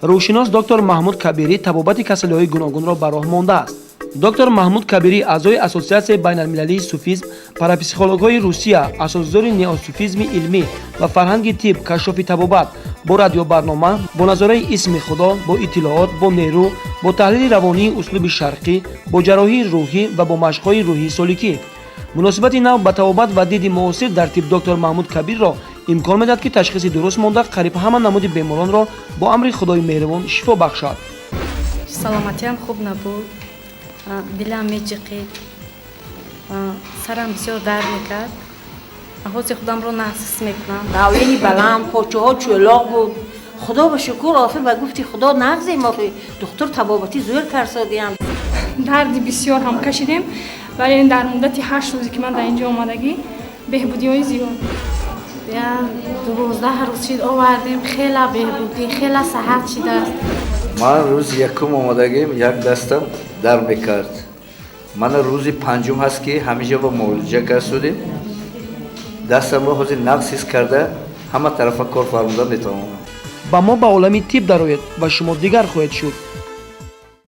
Рӯҳшинос доктор Маҳмуд Кабирӣ табобати касалиҳои гуногунро ба роҳ мондааст. Доктор Маҳмуд Кабирӣ аъзои Ассотсиатсияи байналмилалии суфизм, парапсихологҳои Русия, асосгузори неосуфизми илмӣ ва фарҳанги тиб, кашшофи табобат бо радиобарнома, бо назораи исми Худо, бо иттилоот, бо нерӯ, бо таҳлили равонии услуби шарқӣ, бо ҷарроҳии рӯҳӣ ва бо машқҳои рӯҳии соликӣ. Муносибати нав ба табобат ва диди муосир дар тиб доктор Маҳмуд Кабирро имкон медиҳад, ки ташхиси дуруст монда, қариб ҳама намуди беморонро бо амри Худои меҳрибон шифо бахшад. Саломатиам хуб набуд, дилам меҷиқид, сарам бисёр дард мекард. Ҳозир худамро нағз ҳис мекунам. Давление баланд, почаҳо чӯлоқ буд. Худо ба шукр, охир ба гуфти Худо нағзем. Охи духтур табобатӣ зӯр карсодиям. Дарди бисёр ҳам кашидем, вале дар муддати 8 рӯзе, ки ман дар инҷо омадагӣ, беҳбудиҳои зиёд. 12 рӯз шид овардем, хела беҳбудӣ, хела саҳат шидааст. Ман рӯзи якум омадагим, як дастам дар мекард. Мана рӯзи панҷум ҳаст, ки ҳамиҷа ба муолиҷа карсудем. Дастамро ҳозир нағз ҳис карда, ҳама тарафа кор фармуда метавонам. Ба мо ба олами тиб дароед ва шумо дигар хоҳед шуд.